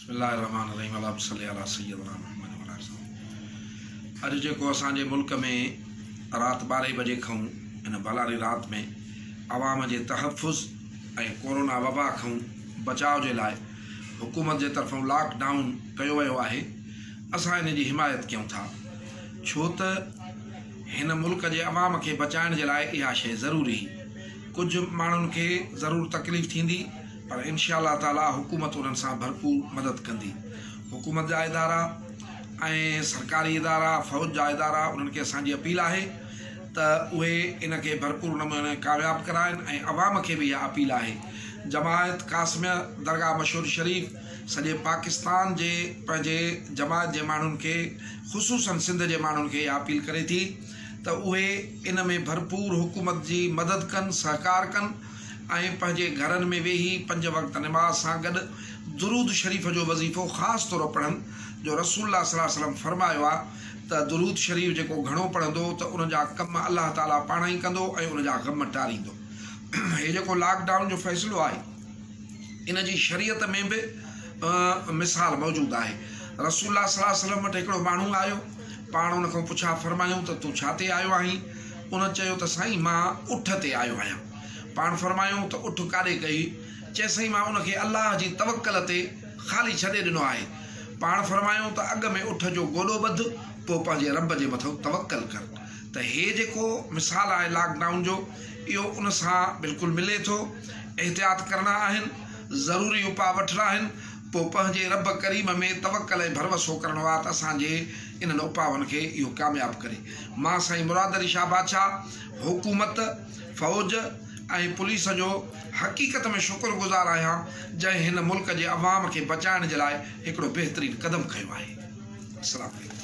بسم الله الرحمٰن الرحيم اللهم صل علي سيدنا محمد وعلي آله اڄ جيڪو اسان جي ملڪ ۾ رات 12 بجي کان ان ڀلاري رات ۾ عوام جي تحفظ ۽ ڪورونا وبا کان بچاء جي لاء حڪومت جي طرفان لاڪ ڊائون ڪيو ويو آهي، اسان ان جي حمايت ڪيون ٿا، ڇو ته هن ملڪ جي عوام کي بچائڻ جي لاء اها شيء ضروري هئي. ڪجهه ماڻهن کي ضرور تڪليف ٿيندي پر انشاء الله تعاليٰ حڪومت انهن سان ڀرپور مدد ڪندي. حڪومت جا ادارا ۽ سرڪاري ادارا، فوج جا ادارا انهن کي اسان جي اپيل آهي ته اهي ان کي ڀرپور نموني ڪامياب ڪرائن ۽ عوام کي به اها اپيل آهي جماعت قاسميه درگاهه مشهور شريف سڄي پاڪستان جي پنهنجي جماعت جي ماڻهن کي خصوصن سنڌ جي ماڻهن کي اها اپيل ڪري ٿي ته اهي ان ۾ ڀرپور حڪومت جي مدد ڪن سهڪار ڪن ۽ پنهنجي گهرن ۾ ويهي پنج وقت نماز سان گڏ درود شريف جو وظيفو خاص طور پڙهن جو رسول الله صلي الله عليه وسلم فرمايو آهي ته درود شريف جيڪو گهڻو پڙهندو ته ان جا ڪم الله تعالي پاڻ ئي ڪندو ۽ ان جا غم ٽاريندو. هي جيڪو لاڪ ڊائون جو فيصلو آهي ان جي شريعت ۾ به مثال موجود آهي. رسول الله صلي الله عليه وسلم وٽ هڪڙو ماڻهو آيو، پاڻ ان کان پڇا فرمايائون ته تون ڇا تي آيو آهين؟ ان چيو ته سائين مان اٺ تي آيو آهيان. پاڻ فرمايائون ته اٺ ڪاڏي ڪيئي؟ چي سائين مان ان کي الله جي توڪل تي خالي ڇڏي ڏنو آهي. پاڻ فرمايائون ته اڳ ۾ اٺ جو گوڏو ٻڌ پوء پنهنجي رب جي مٿئون توڪل ڪر ته هي جيڪو مثال آهي لاڪ ڊائون جو اهو ان سان بلڪل ملي ٿو. احتياط ڪرڻا آهن، ضروري اپاء وٺڻا آهن پوء پنهنجي رب ڪريم ۾ توڪل ۽ ڀروسو ڪرڻو آهي ته اسان جي انهن اپائن کي اهو ڪامياب ڪري. مان سائين مراد علي شاهه بادشاهه، حڪومت، فوج ۽ پوليس جو حقيقت ۾ شڪر گذار آهيان جنهن هن ملڪ جي عوام کي بچائڻ جي لاء هڪڙو بهترين قدم کنيو آهي. السلام عليڪم.